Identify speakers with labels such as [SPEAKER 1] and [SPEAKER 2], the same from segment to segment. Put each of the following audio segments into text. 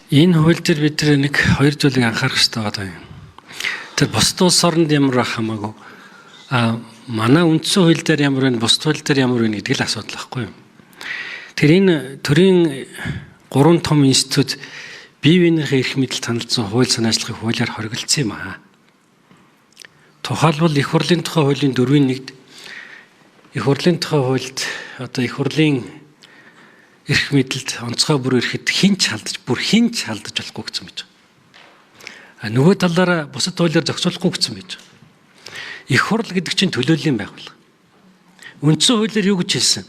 [SPEAKER 1] Энэ хууль дээр бид нэг хоёр зүйлийг анхаарах хэрэгтэй байгаа юм. Тэр бусад улс оронд ямар байх хамаагүй. Манай үндсэн хууль дээр ямар вэ, бусад хууль дээр ямар вэ гэдэг л асуудал байхгүй юу? Тэр энэ төрийн гурван том институт бие биенийхээ эрх мэдэл танилцсан хууль санаачлахыг хуулиар хоригдсон юм аа. Тухайлбал их хурлын тухай хуулийн 4-ийн 1-д их хурлын тухай хуульд одоо их хурлын эрх мэдэлд онцгой бүр эрхэд хэн ч халдаж, бүр хэн ч халдаж болохгүй гэсэн байж байгаа. А нөгөө талаараа бусад хуулиар зохицуулахгүй гэсэн байж байгаа. Их хурл гэдэг чинь төлөөллийн байгууллага. Үндсэн хуулиар юу гэж хэлсэн?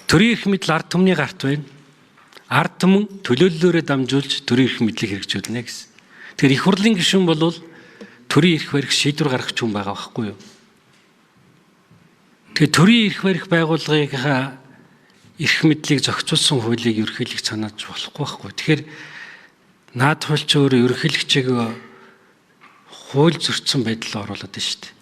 [SPEAKER 1] Төрийн эрх мэдэл ард түмний гарт байна. Ард түмэн төлөөллөөрөө дамжуулж төрийн эрх мэдлийг хэрэгжүүлнэ гэсэн. Тэгэхээр их хурлын гишүүн бол төрийн эрх барих шийдвэр гаргах хүн байгаа байхгүй юу? Тэгэхээр төрийн эрх барих байгууллагынхаа эрх мэдлийг зохицуулсан хуулийг ерөнхийлөгч санааж болохгүй байхгүй. Тэгэхээр наад хууль чи өөрөө ерөнхийлөгчийг хууль зөрчсөн байдал оруулаад байна шүү дээ.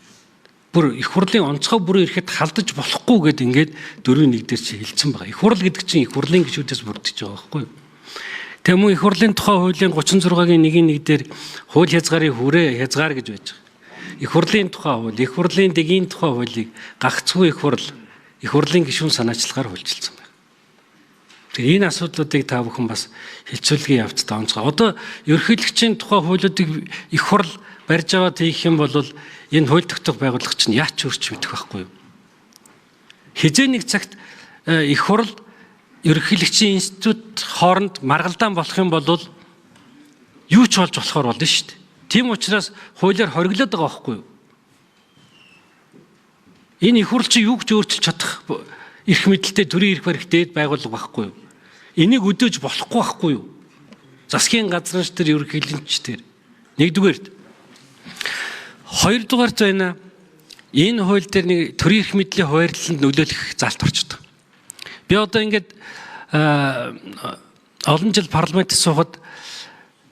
[SPEAKER 1] Бүр их хурлын онцгой бүрийн эрхэд халдаж болохгүй гэд ингээд 4-1 дээр чи хэлсэн байгаа. Их хурл гэдэг чинь их хурлын гишүүдээс бүрдэж байгаа байхгүй юу? Тэгээ мөн их хурлын тухай хуулийн 36-гийн 1-1 дээр хууль хязгаарын хүрээ хязгаар гэж байж байгаа. Их хурлын тухай хууль, их хурлын дэгийн тухай хуулийг гагцхүү их хурл, их хурлын гишүүн санаачлагаар хуульчилсан байна. Тэгээ энэ асуудлуудыг та бүхэн бас хилцүүлгийн явцдаа онцгой. Одоо ерөнхийлөгчийн тухай хуулиудыг их хурл барьж аваад хийх юм бол энэ хууль тогтоох байгууллага чинь яач өөрч мэдэх байхгүй юу? Хизээ нэг цагт их хурл ерөнхийлөгчийн институт хооронд маргалдаан болох юм бол юу ч болж болохоор болно шүү дээ. Тийм учраас хуулиар хориглоод байгаа байхгүй юу? Энэ их хурл чинь юу гэж өөрчилж чадах эрх мэдэлтэй төрийн эрх барих дээд байгууллага байхгүй юу? Энийг өдөөж болохгүй байхгүй юу? Засгийн газар нь тэр ерөнхийлөгч тэр. Нэгдүгээрт. Хоёрдугаарт байна. Энэ хууль дээр нэг төрийн эрх мэдлийн хуваарлаланд нөлөөлөх заалт орчдөг. Би одоо ингээд олон жил парламентд суухад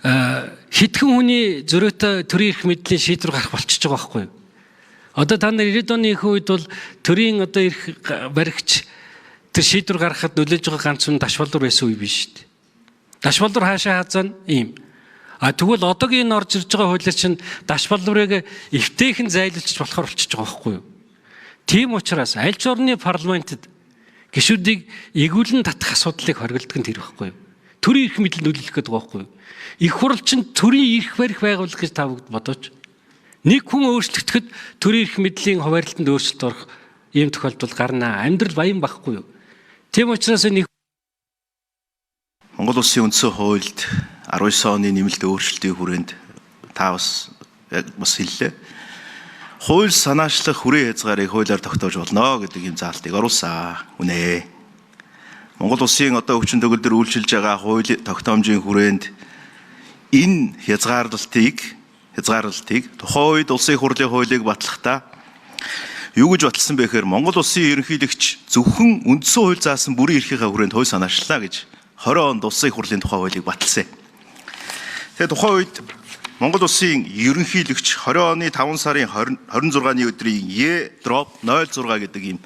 [SPEAKER 1] хэдхэн хүний зөрөөтэй төрийн эрх мэдлийн шийдвэр гарах болчихж байгаа байхгүй юу? Одоо та нар 90-ад оны их үед бол төрийн одоо эрх баригч тэр шийдвэр гаргахад нөлөөлж байгаа ганц хүн Ташбалдур байсан үе биш шүү дээ. Ташбалдур хаашаа хазаана ийм. А тэгвэл одоогийн энэ орж ирж байгаа хуулиар чинь Дашбалдурыг эвтэйхэн зайлуулчих болохоор болчихж байгаа байхгүй юу? Тийм учраас аль ч орны парламентд гишүүдийг эгүүлэн татах асуудлыг хориглодог нь тэр байхгүй юу? Төрийн эрх мэдэл нөлөөлөх гэдэг байгаа байхгүй юу? Их хурл чинь төрийн эрх барих байгууллага гэж та бүгд бодооч. Нэг хүн өөрчлөгдөхөд төрийн эрх мэдлийн хуваарлтанд өөрчлөлт орох ийм тохиолдол гарна. Амьдрал баян байхгүй юу? Тийм учраас энэ
[SPEAKER 2] Монгол Улсын үндсэн хуульд 19 оны нэмэлт өөрчлөлтийн хүрээнд та бас яг бас хэллээ. Хууль санаачлах хүрээ хязгаарыг хуулиар тогтоож болно гэдэг ийм заалтыг оруулсан. Үнэ. Монгол Улсын одоо өвчин төгөлдөр үйлчилж байгаа хууль тогтоомжийн хүрээнд энэ хязгаарлалтыг тухайн үед улсын хурлын хуулийг батлахдаа юу гэж баталсан бэ гэхээр Монгол Улсын ерөнхийлөгч зөвхөн үндсэн хууль заасан бүрийн эрхийнхээ хүрээнд хууль санаачлаа гэж 20 онд улсын хурлын тухай хуулийг баталсан. Тэгээ тухайн үед Монгол Улсын ерөнхийлөгч 20 оны 5 сарын 26-ны өдрийн Е-06 гэдэг ийм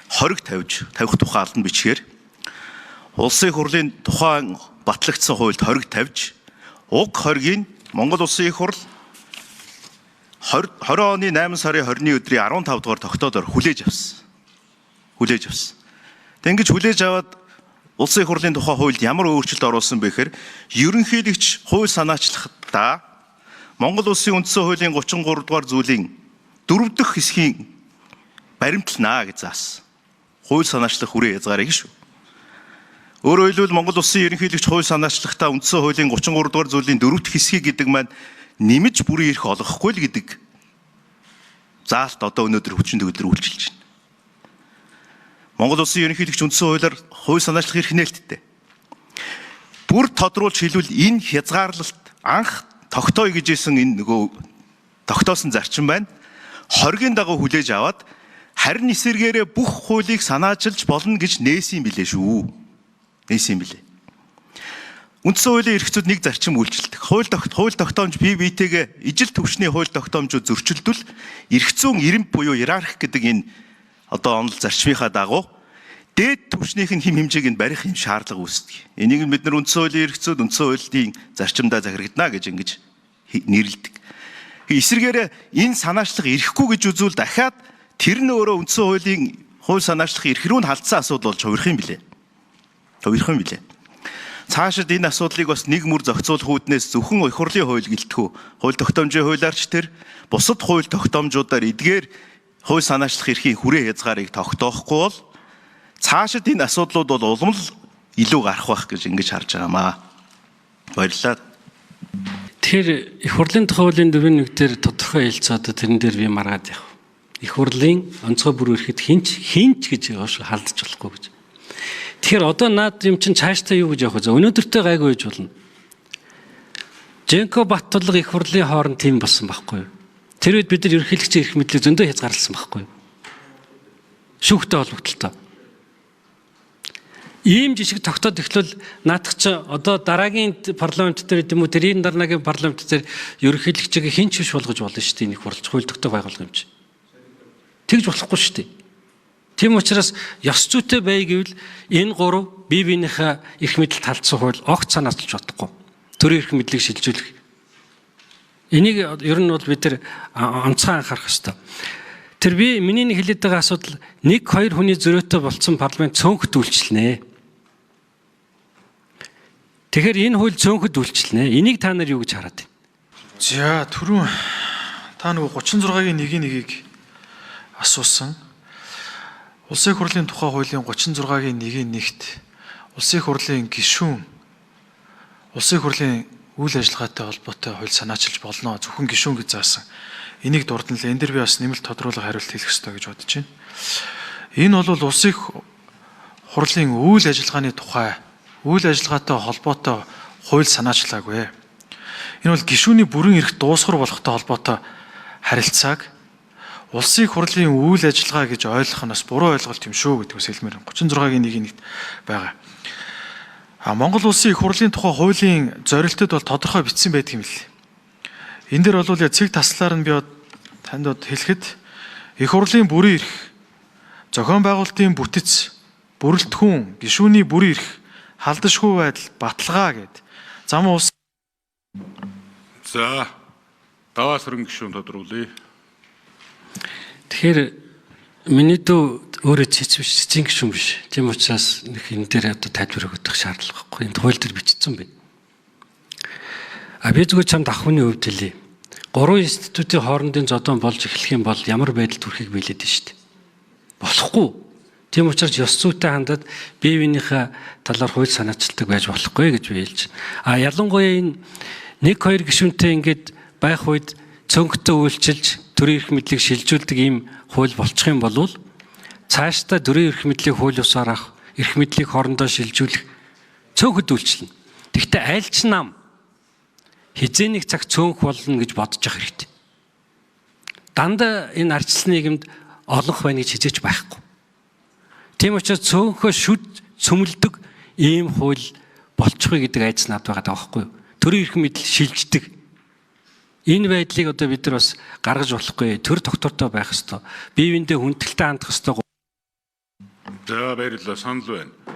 [SPEAKER 2] хориг тавих тухай албан бичгээр улсын хурлын тухайн батлагдсан хуульд хориг тавьж уг хоригийг Монгол Улсын их хурл 20 оны 8 сарын 20-ны өдрийн 15 дугаар тогтоолоор хүлээж авсан. Хүлээж авсан. Тэг ингэж хүлээж аваад улсын хурлын тухай хуульд ямар өөрчлөлт оруулсан бэ гэхээр ерөнхийлөгч хууль санаачлахдаа Монгол Улсын үндсэн хуулийн 33 дугаар зүйлийн 4 дахь хэсгийн баримтлана гэж заасан. Хууль санаачлах хүрээ хязгаарыг шүү. Өөрөөр хэлбэл Монгол Улсын ерөнхийлөгч хууль санаачлахдаа үндсэн хуулийн 33 дугаар зүйлийн 4 дахь хэсгийг гэдэг маань нэмж бүрийн эрх олгохгүй л гэдэг заалт одоо өнөөдөр хүчин төгөлдөр үйлчилж байна. Монгол Улсын ерөнхийлөгч үндсэн хуулиар хууль санаачлах эрх нээлттэй. Бүр тодруулж хэлбэл энэ хязгаарлалт анх тогтооё гэж хэлсэн энэ нөгөө тогтоосон зарчим байна. Хоргийн дагуу хүлээж аваад харин эсэргээрээ бүх хуулийг санаачилж болно гэж нээсэн юм билээ шүү. Нээсэн юм билээ. Үндсэн хуулийн эрх зүйд нэг зарчим үйлчилдэг. Хууль тогтоомж бие биетэйгээ ижил түвшний хууль тогтоомжууд зөрчилдвөл эрх зүйн ирэмб буюу иерархи гэдэг энэ одоо онол зарчмынхаа дагуу дээд түвшнийх нь хэм хэмжээг нь барих юм шаардлага үүсдэг. Энийг нь бид нар үндсэн хуулийн эрх зүйд, үндсэн хуулийн зарчимдаа захирагдана гэж ингэж нэрлэдэг. Эсвэргээрээ энэ санаачлах эрэхгүй гэж үзвэл дахиад тэр нь өөрөө үндсэн хуулийн хууль санаачлах эрх рүү нь халдсан асуудал болж хувирах юм билээ. Хувирах юм билээ. Цаашид энэ асуудлыг бас нэг мөр зохицуулах үүднээс зөвхөн их хурлын хууль гэлтгүү, хууль тогтоомжийн хуулиар ч тэр бусад хууль тогтоомжуудаар эдгээр хууль санаачлах эрхийн хүрээ хязгаарыг тогтоохгүй бол цаашид энэ асуудлууд бол улам л илүү гарах байх гэж ингэж харж байгаамаа. Баярлалаа.
[SPEAKER 1] Тэгэхээр их хурлын тухай хуулийн 4-1 дээр тодорхой хэлцээ одоо тэрэн дээр би маргаад явах. Их хурлын онцгой бүр ирэхэд хинч гэж халдаж болохгүй гэж. Тэгэхээр одоо наад юм чинь цаашдаа юу гэж явах вэ? Өнөөдөртөө гайгүй байж болно. Женко Баттулга их хурлын хооронд тийм болсон байхгүй юу? Тэр үед бид нар ерөнхийлөгчийн эрх мэдлийг зөндөө хязгаарласан байхгүй юу? Шүүхтэй холбогдлолтой. Ийм жишг тогтоод эхлвэл наадах чи одоо дараагийн парламент дээр гэдэм үү тэрийн дараагийн парламент дээр ерөнхийлөгчийг хэн ч биш болгож болно шүү дээ. Нэг хурлч хууль тогтоох байгууллага юм чи. Тэгж болохгүй шүү дээ. Тийм учраас ёс зүйтэй бай гэвэл энэ гурав бие биенийхээ эрх мэдэлд халдсан хууль огт санаачилж бодохгүй. Төрийн эрх мэдлийг шилжүүлэх. Энийг ер нь бол бид нар онцгой анхаарах ёстой. Тэр би миний нэг хэлээд байгаа асуудал 1 2 хүний зөрөөтэй болцсон парламент цөөнхөд үйлчилнэ. Тэгэхээр энэ хууль цөөнхөд үйлчилнэ. Энийг та нар юу гэж хараад байна?
[SPEAKER 3] За түрүүн та нөгөө 36-гийн 1-ийг асуусан. Улсын их хурлын тухай хуулийн 36-гийн 1-ийн 1-т Улсын их хурлын гишүүн Улсын их хурлын үйл ажиллагаатай холбоотой хууль санаачилж болно. Зөвхөн гишүүн гэж заасан. Энийг дурдан л энэ дэр би бас нэмэлт тодруулах хариулт хэлэх ёстой гэж бодож байна. Энэ бол Улсын их хурлын үйл ажиллагааны тухай үйл ажиллагаатай холбоотой хууль санаачлаагүй. Энэ бол гишүүний бүрэн эрх дуусгар болохтой холбоотой харилцааг Улсын их хурлын үйл ажиллагаа гэж ойлгох нь бас буруу ойлголт юм шүү гэдгээс хэлмээр 36-гийн 1-ийн 1-т байгаа. А Монгол Улсын их хурлын тухай хуулийн зорилтод бол тодорхой бичсэн байдаг юм л. Энэ дээр бол яг цэг таслаар нь би танд хэлэхэд их хурлын бүрэн эрх, зохион байгуулалтын бүтэц, бүрэлдэхүүн, гишүүний бүрэн эрх, халдашгүй байдал, баталгаа гэд зам улс.
[SPEAKER 4] За даваа сөрөн гишүүн тодруулъя.
[SPEAKER 1] Тэгэхээр миний дүү өөрөө цэц биш, цэцэн гишүүн биш. Тийм учраас нэг энэ дээр одоо тайлбар өгөх шаардлага байхгүй. Энэ хууль дээр бичсэн байна. А би зүгээр чамд ах хүний хувьд хэлье. Гурван институтийн хоорондын зодон болж эхлэх юм бол ямар байдалд хүрэхийг билээд нь шүү дээ. Болохгүй. Тийм учраас ёс зүйтэй хандаад бие биенийхээ талаар хууль санаачилдаг байж болохгүй гэж би хэлж. А ялангуяа энэ 1 2 гишүүнтэй ингээд байх үед цөнгөтэй үйлчилж төрийн эрх мэдлийг шилжүүлдэг ийм хууль болчих юм бол цаашдаа төрийн эрх мэдлийг хууль ёсоор авах, эрх мэдлийг хоорондоо шилжүүлэх цөөхөд үйлчилнэ. Гэхдээ аль ч нам хэзээ нэг цаг цөөнх болно гэж бодож явах хэрэгтэй. Дандаа энэ ардчилсан нийгэмд олонх байна гэж хизээч байхгүй. Тийм учраас цөөнхөө шүд цөмөлдөг ийм хууль болчихгүй гэдэг айдас надад байгаа байхгүй юу? Төрийн эрх мэдэл шилждэг. Энэ байдлыг одоо бид нар бас гаргаж болохгүй. Төр тогтвортой байх ёстой. Бие биендээ хүндэлтэй хандах ёстой.
[SPEAKER 4] За баярлалаа. Санал байна.